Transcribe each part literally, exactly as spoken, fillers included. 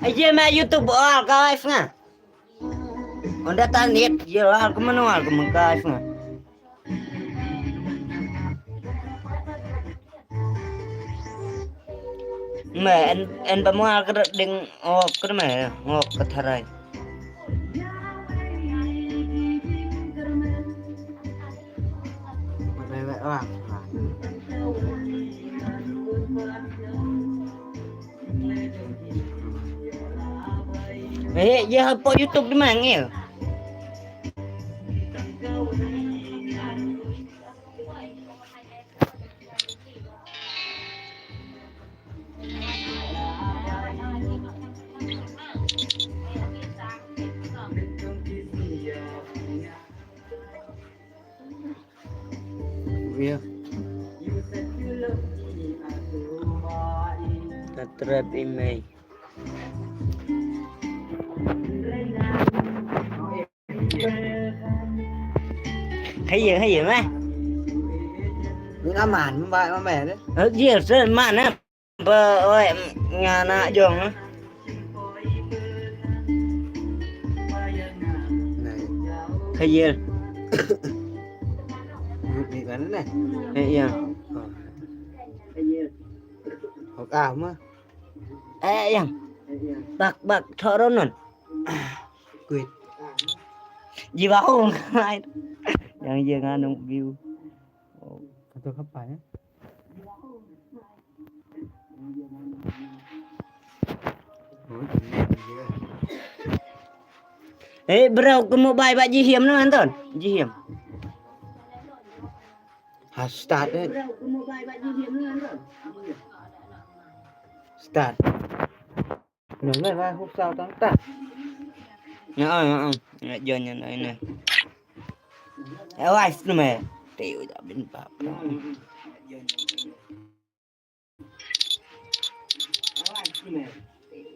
Aje ma YouTube all guys nga. Onda tan yet je all kumno all kumno guys nga. Me en en ba mo all ka ding ok ka me ngok ka tharai. Eh, ye ha po YouTube di mang ye. Iya. Tatrap imai. Haye, haye, mah. Ni aman, mah, mah, mah. Eh, dia, se-, mana? Ba, oi, nga na jong. Nai. Khayel. Ni kan ne? Eh, iya. Oh. Hok ah ma. Eh, yang. Bak, bak, thoro non. Kuit. Jiwa hong. Yang iya nganong view. Oh. Kata apa ya? Eh, bro, ka mobile ba jihiam no, Anton? Jihiam. Ha, start, eh. Start. No, no, no, huk sao tang ta. No, no, no. Ngat jon nyan ai ne. Eh, wife no me. Te u ja bin pap.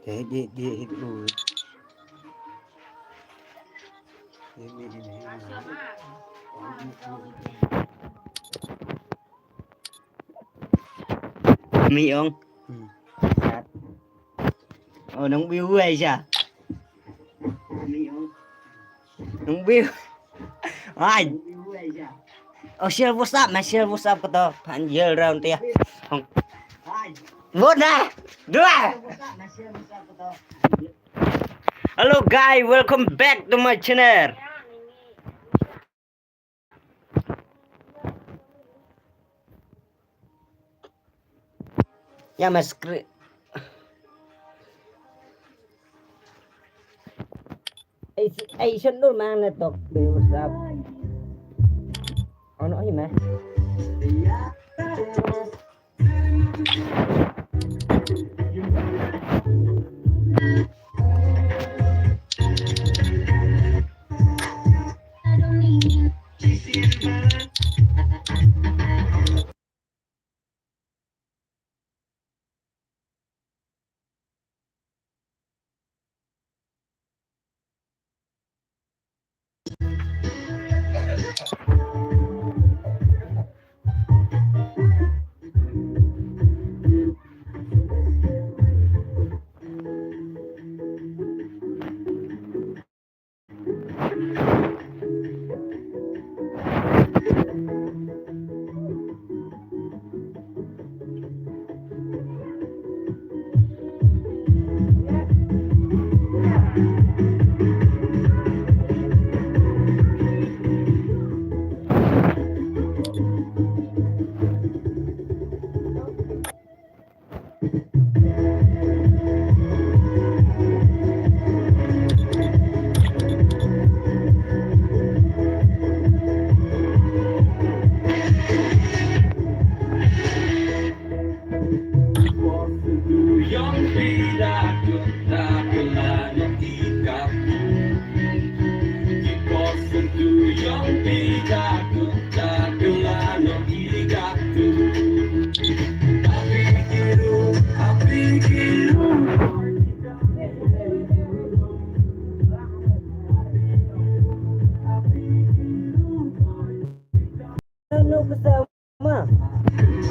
Te di, di, di. Mi ong. Hmm. Oh, nong biu ai sa. Nong biu. Ai. Oh, share WhatsApp, ma share WhatsApp ko to. Phan jel round tia. Hong. Vote dah. Dua. Hello guys, welcome back to my channel. Ya, mas kri-, ai, ai, sendul mana tok, biusap. Ono hi mah. Na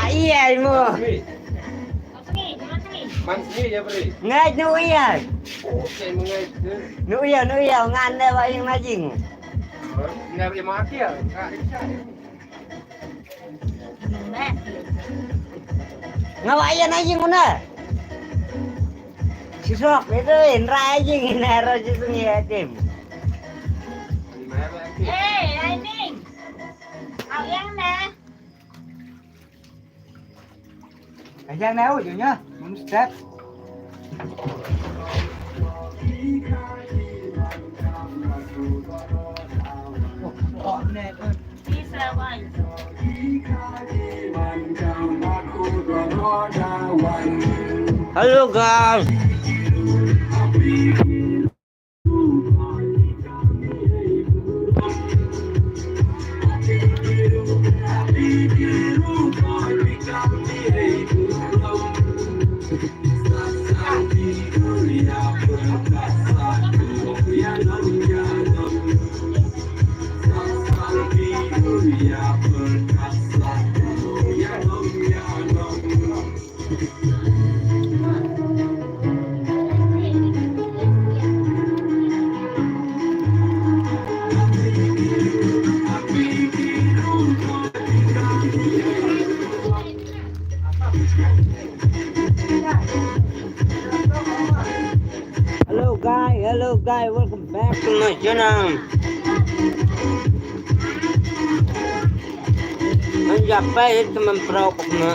iya mo. Man sngi ïa bri. Ngai nu iya. Okay, mengai. Nu iya, nu iya, ngan ne ba ing na jing. Ngai ba ing ma kia. Nga wa ïa na jing una. Sisok itu indra jing ina ro jisung ya tim. Eh, ai ning. Au yang na. Ai yang na u junya. Mun step. Hello guys. Hello guys, hello guys, welcome back to my channel. Ngan ïa peit teman pro pokna.